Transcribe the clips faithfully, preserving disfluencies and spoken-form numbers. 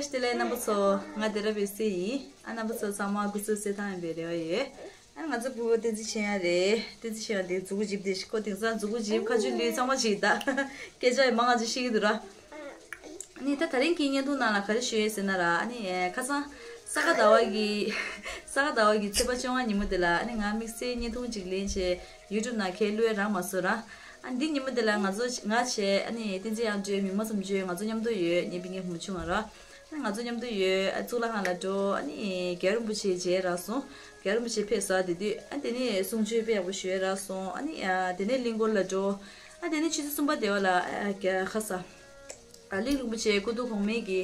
བཀྲ་ཤིས་བདེ་ལེགས་རྣམ་པ་ཚོ། ང་བདེ་རབ་པའི་སྲས་ཡིན། ཨ་རྣམ་པ་ཚོ་ཚང་མ་སྐུ་གཟུགས་གསལ་ཐང་ཡིན་པའི་རེ་བ་ཡོད། ཨ་ང་ཚོ་བུ་བསྟན་འཛིན་ཆོས་དབྱངས་རེད། བསྟན་འཛིན་ཆོས་དབྱངས་དེ་མཛུ་གུ་འཇིབ་བསྡད་ཤག་ཁོ་དེང་སང་མཛུ་གུ་འཇིབ་ཁ་མཆུ་ལུས་ཚང་མ་ཞིག་གདའ། སྐད་ཆ་ཡི་མང་ང་ཅིག་བཤད་ཀྱི་འདུག་ར། ཨ་ནི་ད་དེ་རིང་གི་བརྙན་ཐུང་ནང་ལ་ག་རེ་ཞུ་ཡས་ཟེར་ན་ར། ཨ་ནི་ཁ་སང་ས་ག་ཟླ་བ་གི་ས་ག་ཟླ་བ་གི་ཚེས་པ་བཅོ་ལྔ་ཉིན་མོ་དེ་ལ། ཨ་ནི་ང་དམིགས་བསལ་བརྙན་ཐུང་ཅིག་ལེན་བྱས་ཡུ་ཊུབ་ནང་ཁྱེར་བླུགས་ཡས་རག་མ་སོང་ར། ཨ་འདི་ཉིན་མོ་དེ་ལ་ང་ཚོ་ང་བྱས། ཨ་ནི་བསྟན་འཛིན་དབྱངས་སྒྲོལ། མིག་དམར་མཚམས་གཅོད། ང་ཚོ་མཉམ་དུ་ཡོད། ངའི་སྤུན་ཀྱག་བུ་མོ་ཆུང་ང་ར། ཨ་ང་ཚོ་མཉམ་དུ་ཡོད། ཨ་གཙུག་ལག་ཁང་ལ་འགྲོ། ཨ་ནི་རྒྱལ་བ་རིན་པོ་ཆེ་མཇལ་རག་སོང་། རྒྱལ་བ་རིན་པོ་ཆེ་ཕེབས་ས་དེ་དུས། ཨ་དེ་ནས་གསུང་ཆོས་དཔེ་ཡག་པོ་ཞུ་ཡས་རག་སོང་། ཨ་ནི་ཨ་དེ་ནས་གླིང་སྐོར་ལ་འགྲོ། ཨ་དེ་ནས་ཆུ་ཚོད་གསུམ་པ་དེ་བ་ལ་ཨ་རྒྱ་ཁ་ས། ཨ་གླིང་རིན་པོ་ཆེའི་སྐུ་གདུང་གོང་མའི་གི་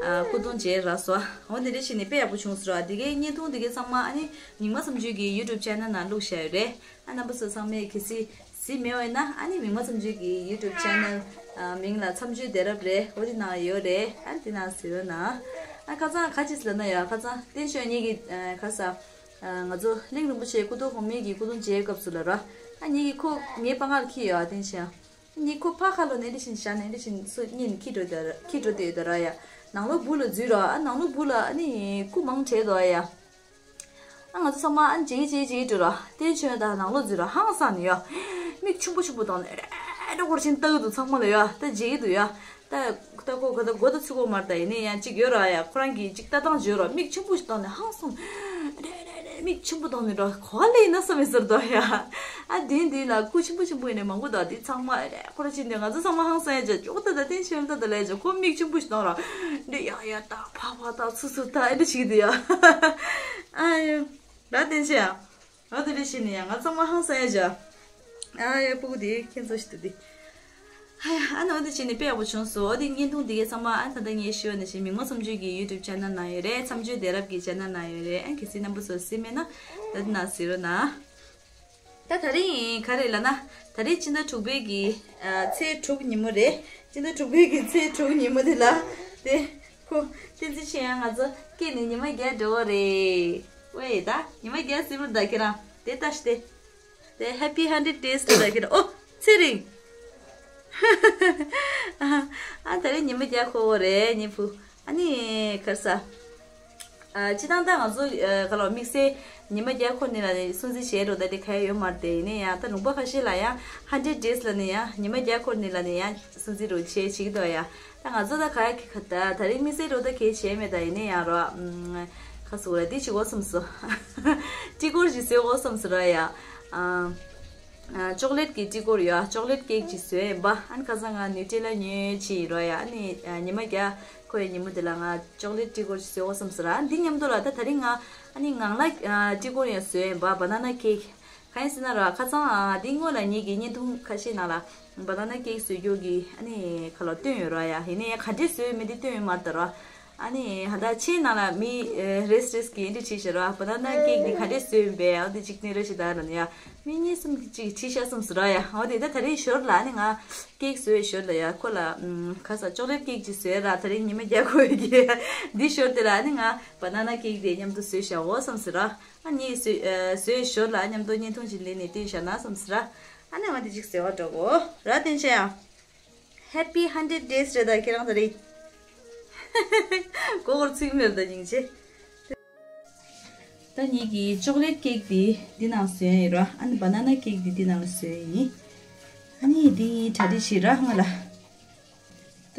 ཨ་སྐུ་གདུང་མཇལ་རག་སོང་། འོ་དེ་འདྲ་བྱས་ནས་དཔེ་ཡག་པོ་བྱུང་སོང་ར། དེ་གའི་བརྙན་ཐུང་དེ་གའི་ཚང་མ་ཨ་ནི་མིག་དམར་མཚམས་གཅོད་ཀྱི་ཡུ་ཊུབ་ཆེ་ནལ་ནང་བླུགས་བཞག་ཡོད་རེད། ཨ་རྣམ་པ་ཚོ་ཚང་མས་གལ་སྲིད་གཟིགས་མེད་པ་ཡིན་ན། ཨ་ནི་མིག་དམར་མཚམས་གཅོད་ཀྱི་ཡུ་ཊུབ་ཆེ་ནལ་ཨ་མིང་ལ་མཚམས་གཅོད་བདེ་རབ་རེད། འོ་དེ་ནང་ཡོད་རེད། ཨ་དེ་ནང་གཟིགས་རོགས་གནང་། ཨ་ཁ་སང་ག་ཅིག་ལབ་ན་ཡ། ཁ་སང་བསྟན་ཆོས་ངེད་ཀྱི་ཨ་ཁ་ས་ཨ་ང་ཚོ་གླིང་རིན་པོ་ཆེའི་སྐུ་གདུང་གོང་མའི་གི་སྐུ་གདུང་མཇལ་སྐབས་སུ་ལ་ར། ཨ་ངེད་ཀྱི་ཁོ་ངའི་པང་ཁ་ལ་འཁྱེར་ཡོད། ཨ་བསྟན་ཆོས་ངས་ཁོ་ཕར་ཁ་ལོག་ནས་འདི་བཞིན་བཞག་ནས་འདི་བཞིན་སུ་གཉིས་ནས་འཁྱེར་འགྲོ་དེ་འཁྱེར་འགྲོ་དེ་ཡོད་ད་ར་ཡ། ནང་ལོགས་སྦུག་ལ་འཛུལ་ར། ཨ་ནང་ལོགས་སྦུག་ལ་ཨ་ནི་སྐུ་མང་དྲགས་འདུག་ཨ་ཡ། ཨ་ང་ཚོ་ཚང་མ་ཨ་ནི་མཇལ་གི་མཇལ་གི་འགྲོ་ར། བསྟན་ཆོས་ད་ནང་ལོགས་འཛུལ་ར། ཧང་སངས་ནས་ཡ། མིག་ཆུང་པོ་ཆུང་པོ་བཏང་ནས་རེ་རེ་སྐོར་ཆེན་ལྟ་གི་འདུག་ཚང་མ་ལ་ཡ། ད་མཇལ་གི་འདུག་ཡ། ད་ད་ཁོ་ག་ད་མགོ་ད་ཚུགས་གོ་མར། ད་ཡིན་ནའི་ཡང་ཅིག་ཡོད་ར་ཡ། ཁོ་རང་གིས་ཅིག་ལྟ་སྟངས་བརྗོད་ར། མིག་ཆུང་པོ་ཞིག་བཏང་ནས་ཧང་སངས། རེ་རེ་རེ་མིག་ཆུང་པོ་བཏང་ནས་ར། ག་ལེ་ཡིན་ན་བསམ་མི་ཟེར་དོ་ཡ། ཨ་དེ་འདི་ལ་སྐུ་ཆེན་པོ་ཆེན་པོ་ཡིན་ནས་མང་པོ་འདུག་དེ་ཚང་མ་རེ་ཁོ་ར་ཕྱིན་ཏེ་ང་ཚོ་ཚང་མ་ཧང་སངས་ཡ་ཅག་ཅོག་ད་ད་བསྟན་ཆོས་ལྟ་ད་ལས་ཅག་ཁོ་མིག་ཆུང་པོ་ཞིག་བཏང་ར། འདི་ཡ་ཡ་ད་ཕ་ཕ་ད་ཚུ་ཚུ་ད་ཨེ་འདྲ་ཞིག་འདུག་ཡ། ཨ་ཡ། ར་བསྟན་ཆོས་ཡ། ང་དེ་འདྲ་བྱས་ནས་ཡང་ང་ཚང་མ་ཧང་སངས་ཡ་ཅག་ཨ་ཡ་སྤུ་གུ་དེ་ཁྱེད་ཚོ་ཞིག་ཏུ་དེ། ཨ་ཡ་ཨ་ནི་འོ་དེ་བྱས་ནས་དཔེ་ཡག་པོ་བྱུང་སོང་། འོ་དེ་བརྙན་ཐུང་དེ་གའི་ཚང་མ་ཨ་ད་ལྟ་ངས་ཞུས་པ་ནང་བཞིན་མིག་དམར་མཚམས་གཅོད་ཀྱི་ཡུ་ཊུབ་ཆེ་ནལ་ནང་ཡོད་རེད། མཚམས་གཅོད་བདེ་རབ་ཀྱི་ཆེ་ནལ་ནང་ཡོད་རེད། ཨ་གལ་སྲིད་རྣམ་པ་ཚོ་གཟིགས་མེད་ན་ད་དེ་ནང་གཟིགས་རོགས་གནང་། ད་ད་རིང་ག་རེ་ལབ་ན། ད་རིང་སྤྱི་ཟླ་དྲུག་པའི་གི་ཨ་ཚེས་དྲུག་ཉིན་མོ་རེད། སྤྱི་ཟླ་དྲུག་པའི་གི་ཚེས་དྲུག་ཉིན་མོ་དེ་ལ་དེ། ཁོ་བསྟན་འཛིན་ཆོས་དབྱངས་ང་ཚོ་སྐྱེས་ནས་ཉི་མ་བརྒྱ་འགྲོ་བ་རེད། ཝེ་ད་ཉི་མ་བརྒྱ་ཟེར་བར་ད་ཁྱེད་རང་དེ་ལྟ་ཞིག་དེ། དེ་Happy hundred days ལ་ད་ཁྱེད་རང་ཨོ་ཚེ་རིང་། ཨ་ད་རེས་ཉི་མ་བརྒྱ་འཁོར་བ་རེད་ཉི་བུ། ཨ་ནི་གར་ས། ཨ་སྤྱི་བཏང་ད་ང་ཚོ་ཨ་ག་ལོ་དམིགས་བསལ་ཉི་མ་བརྒྱ་འཁོར་ནི་ལ་ནི་སྲུང་བརྩི་བྱེད་རོགས་ད་དེ་ག་ཡ་ཡོད་མ་རེད། དེ་ཡིན་ནའི་ཡང་ད་ལུང་པ་ཁ་ཤས་ལ་ཡང་hundred days ལ་ནི་ཡང་ཉི་མ་བརྒྱ་འཁོར་ནི་ལ་ནི་ཡང་སྲུང་བརྩི་རོགས་བྱེད་བྱེད་ཀྱི་འདུག་ཡ། ད་ང་ཚོ་ད་ག་ཡ་གི་ད་ད་རིང་དམིགས་བསལ་རོགས་ད་གལ་བྱེད་མེད། ད་ཡིན་ནའི་ཡང་རོ་ཨ་ཁ་སུ་ར་དེ་བྱེད་དགོས་བསམ་སོ། ཊི་སྐོར་ཞིག་བཟོས་དགོས་བསམ་སོ་ར་ཡ། ཨ། ཅོག་ལེཊ་གི་ཊི་སྐོར་ཡོད། ཨ་ཅོག་ལེཊ་ཀེག་ཅིག་བཟོས་ཡིན་པ། ཨ་ནི་ཁ་སང་ང་ནུ་ཊེ་ལ་ཉོས་ཕྱིན་ཡིན་རོ་ཡ། ཨ་ནི་ཉི་མ་བརྒྱ་འཁོར་བའི་ཉིན་མོ་དེ་ལ་ང་ཅོག་ལེཊ་ཊི་སྐོར་ཅིག་བཟོས་དགོས་བསམ་སོང་ར། ཨ་འདི་མཉམ་དུ་ལ་ད་ད་རིང་ང་ཨ་ནི་ངང་ལག་ཊི་སྐོར་ཡང་བཟོས་ཡིན་པ། banana cake གང་ཡིན་ཟེར་ན་ར། ཁ་སང་ཨ་འདི་སྔོན་ལ་ངེད་ཀྱི་བརྙན་ཐུང་ཁ་ཤས་ནང་ལ་banana cake བཟོ་རྒྱུ་གི་ཨ་ནི་ཁ་ལོ་སྟོན་ཡོད་རོ་ཡ། ཡིན་ནའི་ག་འདྲས་བཟོས་ཡོད་མེད་འདི་སྟོན་ཡོད་མ་རེད་ད་ར། ཨ་ནི་ཧ་ད་ཆེས་ནང་ལ་མི་རེས་རེས་ཀྱི་འདི་བྲིས་ཤག་ར། banana cake འདི་ག་འདྲས་བཟོས་ཡིན་པས། ཨ་འདི་གཅིག་ནི་རེ་ཞིག་ད་ར་ནི་ཡ། མི་གཉིས་གསུམ་གཅིག་བྲིས་ཤག་བསམ་སོང་ར་ཡ། འོ་དེ་ད་ད་རེས་ཞོར་ལ་ཨ་ནི་ང་ཀེག་བཟོས་ཞོར་ལ་ཡ་ཁོ་ལ་ཁ་ས་ཅོག་ལེཊ་ཀེག་ཅིག་བཟོས་ར། ད་རེས་ཉི་མ་བརྒྱ་འཁོར་གྱི་འདི་ཞོར་དེ་ལ་ཨ་ནི་ང་banana cake དེ་མཉམ་དུ་བཟོས་བཞག་འོ་བསམ་སོང་ར། ཨ་ནི་བཟོས་བཟོས་ཞོར་ལ་མཉམ་དུ་བརྙན་ཐུང་ཅིག་ལེན་ནས་བསྟན་བཞག་ན་བསམ་སོང་ར། ཨ་ནི་ང་དེ་ཅིག་ཟེར་བ་འགྲོ་གོ་ར། བསྟན་བྱ་ཡ། Happy hundred days རེད་ད་ཁྱེད་རང་ད་རེད། མགོ་སྐོར་ཚིག་མེར་ད་སྙིང་རྗེ། ད་ངེད་ཀྱིས་ཅོག་ལེཊ་ཀེག་དེ་འདི་ནང་བཟོས་ཡིན་ར། ཨ་ནི་banana cake དེ་འདི་ནང་ལ་བཟོས་ཡིན། ཨ་ནི་འདི་གྲ་སྒྲིག་བྱེད་ར་སྔོན་ལ། ད་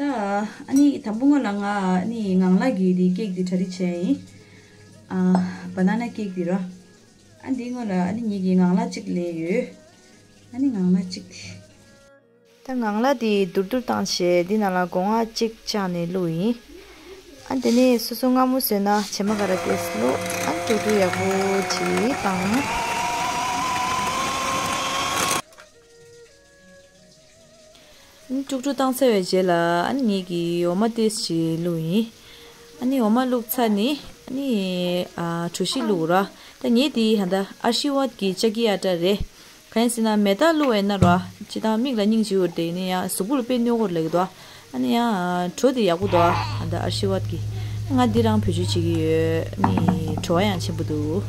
ཨ་ནི་དང་པོ་སྔོན་ལ་ང་ཨ་ནི་ངང་ལག་གི་འདི་ཀེག་དེ་གྲ་སྒྲིག་བྱས་ཡིན། ཨ་banana cake དེ་ར། ཨ་འདི་སྔོན་ལ་ཨ་ནི་ངེད་ཀྱིས་ངང་ལག་གཅིག་ལེན་ཡོད། ཨ་ནི་ངང་ལག་གཅིག་དེ། ད་ངང་ལག་དེ་རྡུལ་རྡུལ་བཏང་བྱས་འདི་ནང་ལ་སྒོ་ང་གཅིག་བཅག་ནས་བླུགས་ཡིན། ཨ་དེ་ནས་སོ་སོ་མངར་མོ་བཟོས་ན་བྱེ་མ་ཀ་ར་ཏེས་བླུགས། ཨ་དཀྲུག་དཀྲུག་ཡག་པོ་ཅིག་བཏང་། ཨ་དཀྲུག་དཀྲུག་བཏང་ཚར་བའི་རྗེས་ལ་ཨ་ངེད་ཀྱིས་འོ་མ་ཏེས་ཅིག་བླུགས་ཡིན། ཨ་ནི་འོ་མ་བླུགས་ཚར་ནི་ཨ་ནི་ཨ་གྲོ་ཞིབ་བླུགས་ར། ད་ངེད་དེ་ཧ་ད་ཨར་ཤི་ཝཱད་ཀྱི་ཅ་ཀི་ཨ་ཏྲ་རེད། གང་ཡིན་ཟེར་ན་མེ་ཏོག་བླུགས་པ་ཡིན་ན་ར་སྤྱིར་བཏང་མིག་ལ་སྙིང་རྗེ་པོ་རེད། ཡིན་ན་ཡང་གཟུགས་པོ་ལ་དཔེ་གནོད་ཀྱི་རེད་ལབ་ཀྱི་འདུག་ཨ་ནི་ཡང་གྲོ་དེ་ཡག་པོ་འདུག་ཨ་ད་ཨར་ཤི་ཝཱད་ཀྱི། ང་འདི་རང་བེད་སྤྱོད་བྱེད་ཀྱི་ཡོད། ཨ་ནི་བྲོ་བ་ཡང་ཆེན་པོ་འདུག་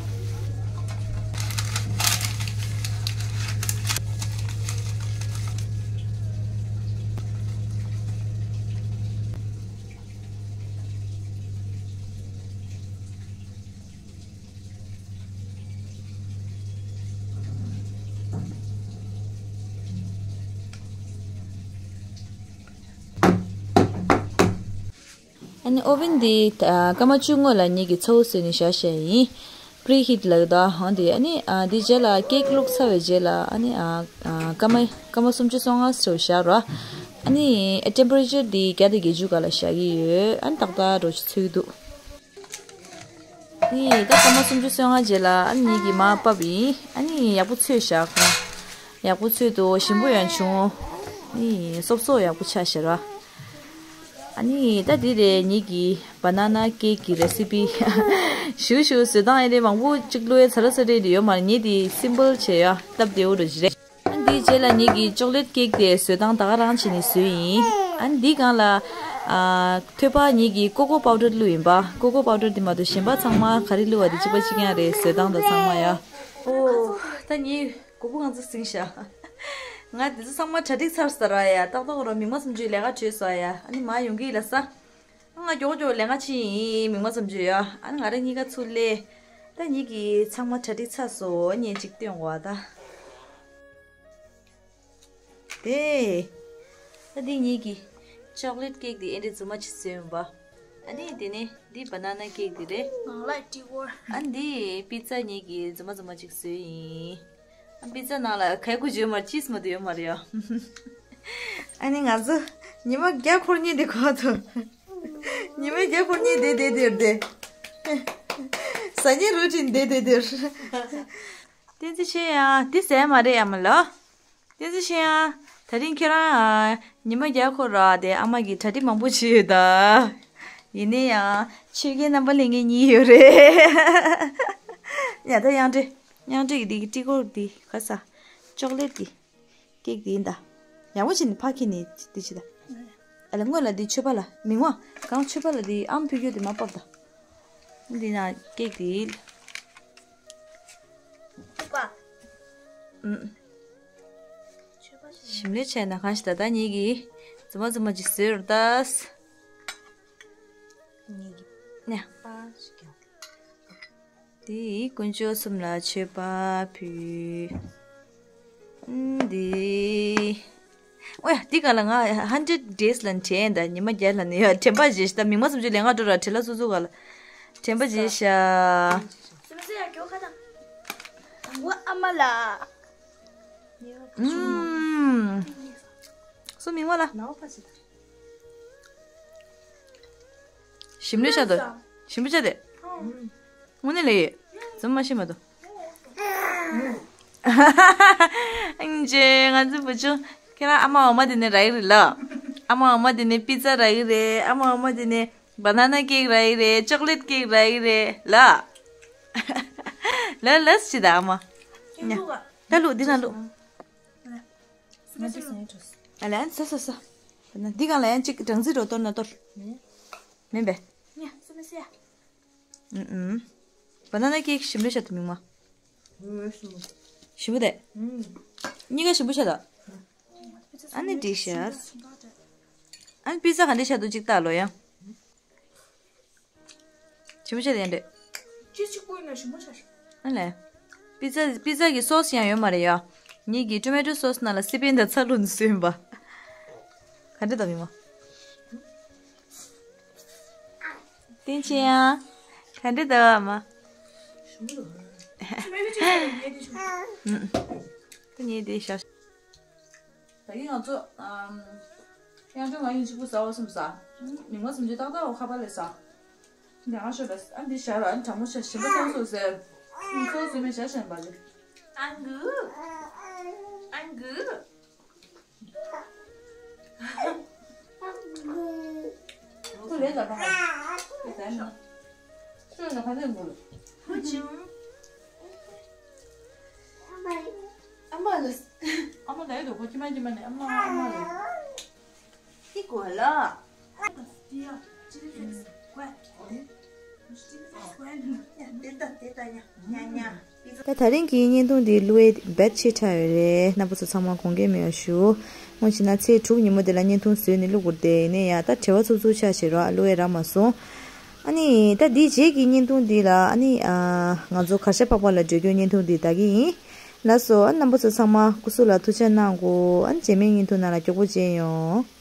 ཨ་ནི་ཨོ་ཝན་འདི་ཨ་སྐར་མ་བཅུ་སྔོན་ལ་ངེད་ཀྱིས་ཚ་བོ་བཟོས་ནས་བཞག་བཞག་ཡིན། པི་རི་ཧིད་ལབ་ཀྱི་འདུག་ཨ་འོ་འདི་ཨ་ནི་ཨ་འདི་རྗེས་ལ་ཀེག་བླུགས་ཚར་བའི་རྗེས་ལ་ཨ་ནི་ཨ་ཨ་སྐར་མ་སྐར་མ་སུམ་ཅུ་སོ་ལྔ་ཙམ་བཞག་རོགས། ཨ་ནི་ཨ་ཊེམ་པེ་རེ་ཅར་འདི་བརྒྱ་དང་བརྒྱད་ཅུ་སྒང་ལ་བཞག་གི་ཡོད། ཨ་ནི་ཏག་ཏག་འགྲོ་ཆུ་ཚོད་འདུག་ཨ་ནི་ད་སྐར་མ་སུམ་ཅུ་སོ་ལྔ་རྗེས་ལ་ཨ་ནི་ངེད་ཀྱིས་མར་ཕབ་ཡིན། ཨ་ནི་ཡག་པོ་ཚོས་བཞག་ཁོང་། ཡག་པོ་ཚོས་འདུག་ཞིམ་པོ་ཡང་བྱུང་། ཨ་ནི་སོབ་སོབ་ཡག་པོ་ཆགས་བཞག་ར། ཨ་ནི་ད་འདི་རེད་ངེད་ཀྱི་བ་ན་ན་ཀེག་གི་རེ་སི་པི། ཞུ་ཞུ་བཟོ་སྟངས་ཨེ་རེད་མང་པོ་གཅིག་བླུགས་ཡ་ཚ་ར་ཚ་རེད་ཡོད་མ་རེད། ངེད་འདི་སིམ་པལ་བྱས་ཡ་སྟབས་བདེ་བོ་འདྲ་ཞིག་རེད། ཨ་འདིའི་རྗེས་ལ་ངེད་ཀྱི་ཅོག་ལེཊ་ཀེག་དེ་བཟོ་སྟངས་ད་ག་རང་བྱས་ནས་བཟོས་ཡིན། ཨ་འདིའི་སྒང་ལ་ཨ་ཐོད་པ་ངེད་ཀྱི་ཀོ་ཀོ་པའུ་ཌར་བླུགས་ཡིན་པ། ཀོ་ཀོ་པའུ་ཌར་འདི་མ་གཏོགས་གཞན་པ་ཚང་མ་ག་རེ་བླུགས་པ་དེ་གཅིག་པ་གཅིག་རྐྱང་རེད། བཟོ་སྟངས་དང་ཚང་མ་ཡ། ཨོ་ད་ངེད་མགོ་བོ་གང་ཚ་ཟིང་ཤག་ང་དེ་ཚོ་ཚང་མ་གྲ་སྒྲིག་ཚར་ས་ར་ཡ། ཏག་ཏག་རོ་མིག་དམར་ཙམ་ཅིག་ལས་ཀ་བྲོས་སོང་ཡ། ཨ་ནི་མ་ཡོང་གི་ལ་ས། ང་མགྱོགས་མགྱོགས་ལས་ཀ་ཕྱིན་ཡིན་མིག་དམར་ཙམ་ཅིག་ཡ། ཨ་ནི་ང་རང་གཉིས་ཀ་ཚུར་སླེབས། ད་ངེད་ཀྱི་ཚང་མ་གྲ་སྒྲིག་ཚར་སོང་། ངས་ཅིག་སྟོན་དགོས་ད། དེ། ད་འདི་ངེད་ཀྱི་ཅོག་ལེཊ་ཀེག་འདི་ཨེ་འདྲ་རྫུན་མ་ཅིག་བཟོས་ཡོང་པ། ཨ་ནི་དེ་ནས་འདི་བ་ན་ན་ཀེག་འདི་རེད། ནང་ལ་ཏི་བོར། ཨ་འདི་པི་ཙ་ངེད་ཀྱི་རྫུན་མ་རྫུན་མ་ཅིག་བཟོས་ཡིན། ཨ་པི་ཙ་ནང་ལ་ག་གུ་ཡོད་མ་རེད། ཅིས་མ་དུ་ཡོད་མ་རེད་ཡ། ཨ་ནི་ང་ཚོ་ཉི་མ་བརྒྱ་འཁོར་མཁན་དེ་གོ་ཐུབ། ཉི་མ་བརྒྱ་འཁོར་མཁན་དེ་དེ་དེ་དེ། ཟ་ཉལ་རུ་ཊིན་དེ་དེ་དེ། བསྟན་འཛིན་ཆོས་དབྱངས་འདི་ཟས་མ་རེད་ཨ་མ་ལོ། བསྟན་འཛིན་ཆོས་དབྱངས་ད་རིང་ཁྱེད་རང་ཨ་ཉི་མ་བརྒྱ་འཁོར་ར་དེ་ཨ་མ་གིས་གྲ་སྒྲིག་མང་པོ་བྱས་ཡོད་ད། ཡིན་ནའི་ཡང་ཆོས་རྒྱལ་རྣམ་པ་ལྷན་རྒྱས་གཉིས་ཡོད་རེད། ཡ་ད་དབྱངས་ཁྲིད་དབྱངས་ཁྲིད་ཀྱི་འདི་གི་ཏི་ཀོར་འདི་ག་ས། ཅོག་ལེཊ་འདི། ཀེག་འདི་ཡིན་ད། ཡག་པོ་བྱས་ནས་ཕར་ཁྱེར་ནས་འདི་བྱེད་ད། ཨ་ལ་སྔོན་ལ་འདི་མཆོད་པ་ལ་མིང་བ། གང་མཆོད་པ་ལ་འདི་ཨམ་ཕུད་རྒྱུ་འདི་མ་ཕབ་ད། འདི་ན་ཀེག་འདི། ཐུག་པ། ཨུམ། མཆོད་པ་བྱས། ཞིམ་ལས་བྱས་ན་གང་ཞིག་ད་ལྟ་ངེད་ཀྱིས་རྫུན་མ་རྫུན་མ་ཅིག་བཟོས་ར་ད། ངེད་ཀྱིས་ནས། པ་ཞིག་ཀྱང་། དེ་དཀོན་མཆོག་གསུམ་ལ་མཆོད་པ་ཕུལ། ཨུམ། འདི། ཨོ་ཡ། འདི་ག་ལ་ང་hundred days ལ་དྲན་ད། ཉི་མ་བརྒྱ་ལ་ནི་ཡ་དྲན་པ་བརྗེད་ཤག་ད་མིག་དམར་ཙམ་ཅིག་ལས་ང་འགྲོ་ར་བྲེལ་ལ་སུ་སུ་ག་ལ་དྲན་པ་བརྗེད་ཤག་སུ་མི་སེ་ཡ་གྱོ་ཁ་དང་། དང་པོ་ཨ་མ་ལ། ཨུམ། སུ་མིག་དམར་ལ། ནའོ་ཕ་སི་ད། ཞིམ་ལས་ཤ་དོ། ཞིམ་པོ་ཆ་དེ། དངོས་གནས་ལས་ཡོད། རྫུན་མ་ཤེས་མ་དོ། ཨིན་ཇེ་ང་ཚོའི་བུ་ཆུང་། ཁྱེད་རང་ཨ་མ་འོ་མ་དེ་ནས་རག་གི་རེད་ལ། ཨ་མ་འོ་མ་དེ་ནས་པི་ཙ་རག་གི་རེད། ཨ་མ་འོ་མ་དེ་ནས་བ་ན་ན་ཀེག་རག་གི་རེད། ཅོག་ལེཊ་ཀེག་རག་གི་རེད་ལ། ལ་ལ་སི་ད་ཨ་མ། ཉ། ད་ལུག་འདི་ན་ལུག་ཨ་ལན་ས་ས་ས། ན་འདི་གང་ལ་ཡང་གཅིག་སྦྲང་རྩི་འགྲོ་གཏོར་ན་གཏོར། མིན་པས། ཉ་སུ་མི་སི་ཡ། ཨུམ་ཨུམ། བ་ན་ན་ཀེག་ཞིམ་པོ་ཤ་དུ་མིག་མ། ཞིམ་པོ་དེ། གཉིས་ཀ་ཞིམ་པོ་ཤ་ད། ཨ་ནི་ཌི་ཤས། ཨ་ནི་པི་ཙ་ག་འདྲ་ཤ་དུ་གཅིག་ལྟ་ལོ་ཡང་། ཞིམ་པོ་ཤ་དེ་ཡང་འདྲ། ཅི་གཅིག་པོ་ཡིན་ན་ཞིམ་པོ་ཤ་ཤ། ཨ་ལས། པི་ཙ་པི་ཙ་གི་སོ་སི་ཡང་ཡོད་མ་རེད་ཡ། ངེད་ཀྱི་ཊོ་མེ་ཊོ་སོ་སི་ནང་ལ་སི་པན་དང་ཚ་ལུ་ནི་བཟོས་ཡིན་པ། ག་འདྲ་དང་མིག་མ། བསྟན་ཆེ་ཡང་། ག་འདྲ་དང་ཨ་མ། ད་ངས་དེ་ཤ། ད་གིན་ང་ཚོ་ཨམ། དབྱངས་སྒྲོན་ང་གཉིས་གཅིག་པུ་ཟ་བ་སེམས་ཟ། མིག་མ་སེམས་ཅི་ཏག་ཏག་འོ་ཁ་པར་ལས་ཟ། འདི་ང་ཤོད་ལ་ཨ་འདི་ཞར་ཨ་དྲང་མོ་ཤ་ཞིམ་པོ་ཚང་སོ་ཟེར། ཨིན་ཚོ་ཟེར་མེད་ཤ་ཞན་པ་ལས། ཨང་གུ། ཨང་གུ། ཁོ་ལས་ལ་པ། ཁོ་ཟ་ན། ཤོད་ན་ག་ནས་འགུལ། ཧུ་ཅུང་། ཨ་མ་ལ། ཨ་མ་ལ་ཡོད་དོ་ཁོ་ཁྱི་མ་ཁྱི་མ་ནས་ཨ་མ་ཨ་མ་ལ། ཧི་གོ་ལ། ད་དེ་རིང་གི་བརྙན་ཐུང་འདི་བླུག་ཡས་རྦད་ཆེ་དྲགས་ཡོད་རེད། རྣམ་པ་ཚོ་ཚང་མ་དགོངས་འགལ་མེད་པ་ཞུ། སྔོན་ཆད་ན་ཚེས་དྲུག་ཉིན་མོ་དེ་ལ་བརྙན་ཐུང་བཟོས་ནས་བླུག་དགོས་རེད་དེ་ཡིན་ནའི་ཡ་ད་བྲེལ་བ་འཚུབ་འཚུབ་ཆགས་བྱས་རོགས་བླུག་ཡས་རག་མ་སོང་། ཨ་ནི་ད་འདིའི་རྗེས་ཀྱི་བརྙན་ཐུང་འདི་ལ་ཨ་ནི་ང་ཚོ་གར་ཞ་ཕག་པ་ལ་འགྲོ་རྒྱུའི་བརྙན་ཐུང་འདི་ལྟ་གི་ཡིན། ལགས་སོ། ཨ་རྣམ་པ་ཚོ་ཚང་མ་སྐུ་གཟུགས་ལ་ཐུགས་ཆེ་གནང་གོ། ཨ་རྗེས་མའི་བརྙན་ཐུང་ནང་ལ་མགྱོགས་པོ་མཇལ་ཡོང་།